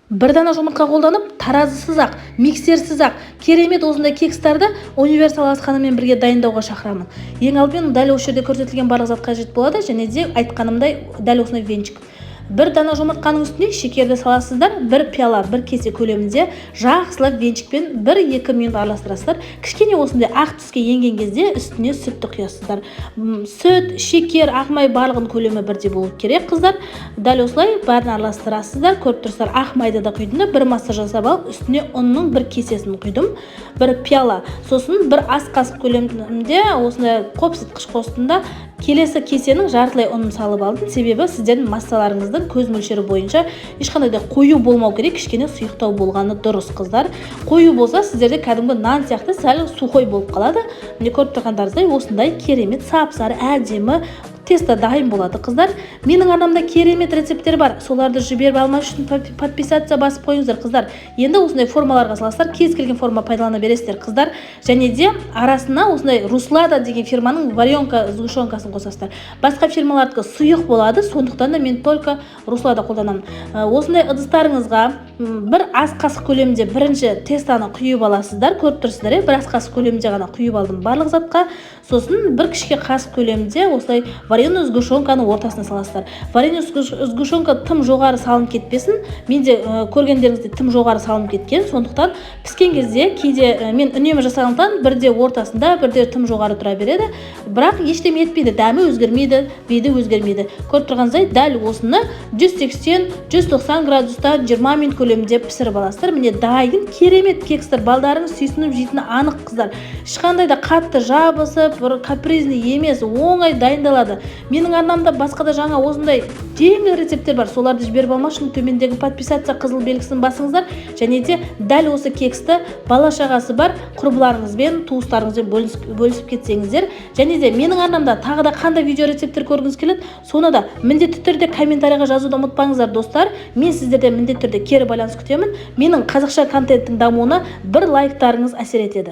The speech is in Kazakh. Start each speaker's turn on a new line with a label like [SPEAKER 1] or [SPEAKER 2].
[SPEAKER 1] Бір дана жұмыртқа қолданып, таразысыз-ақ, миксерсіз-ақ керемет осындай кекстарды универсал асханамен бірге дайындауға шақырамын. Ең алдымен дәл осы жерде көрсетілген барлық зат қажет болады және де айтқанымдай, дәл осындай венчик. Бір дана жұмыртқаның үстіне шекерді саласыздар, бір пиала, бір кесе көлемінде. Жақсылап венчикпен 1-2 минут араластырасыздар. Кішкене осындай ақ түске енген кезде үстіне сүтті құясыздар. Сүт, шекер, ақ май, барлығының көлемі бірдей болу керек, қыздар. Дәл осылай бәрін араластырасыздар. Көріп тұрсыздар, ақ майды да құйдым да, бір масса жасап алып, үстіне ұнның бір кесесін құйдым, бір пиала. Сосын бір ас қасық көлемінде осындай қопсытқыш қостым да, келесі кесенің жартылай ұнын салып алдым. Себебі сіздердің массаларыңыздың көз мөлшері бойынша ешқандай да қою болмау керек, кішкене сұйықтау болғаны дұрыс, қыздар. Қою болса, сіздерде кәдімгі нан сияқты сәл сухой болып қалады. Міне, көріп тұрғандарыңыздай, осындай керемет сап сары әдемі тесто дайын болады. Қыздар, менің арнамда керемет рецепттер бар, соларды жіберіп алмас үшін подписаться басып қойыңыздар. Қыздар, енді осындай формаларға саласыздар, кез келген форма пайдалана бересіздер, қыздар. Және де арасына осындай Руслада деген фирманың варенка сгущенкасын қосасыздар. Басқа фирмалардікі сұйық болады, сондықтан да мен только Руслада қолданамын. Осындай ыдыстарыңызға бір ас қасық көлемінде бірінші тестоны құйып аласыздар. Көріп тұрсыздар, иә, бір ас қасық көлемінде ғана құйып алдым барлық затқа. Сосын бір кішке қасық көлемінде осылай вареный сгущенканы ортасына саласыздар. Вареный сгущенка тым жоғары салынып кетпесін. Менде, көргендеріңіздей, тым жоғары салынып кеткен. Сондықтан піскен кезде кейде мен үнемі жасағандықтан, бірде ортасында, бірде тым жоғары тұра береді. Бірақ ештеме етпейді, дәмі өзгермейді, беті өзгермейді. Көріп тұрғаныңыздай, дәл осыны 180-190 градуста 20 минут көлемінде пісіріп аласыздар. Міне, дайын керемет кекстер. Балдарыңыз сүйсініп жейтіні анық, қыздар. Ешқандай да қатты жабысып, бір капризный емес, оңай дайындалады. Менің арнамда басқа да жаңа осындай жеңіл рецепттер бар, соларды жіберіп алмас үшін төмендегі подписаться қызыл белгісін басыңыздар. Және де дәл осы кексті бала шағасы бар құрбыларыңызбен, туыстарыңызбен бөлісіп кетсеңіздер. Және де менің арнамда тағы да қандай видео рецепттер көргіңіз келеді, соны да міндетті түрде комментарийға жазуды ұмытпаңыздар. Достар, мен сіздерден міндетті түрде кері байланыс күтемін. Менің қазақша контенттің дамуына бір лайктарыңыз әсер етеді.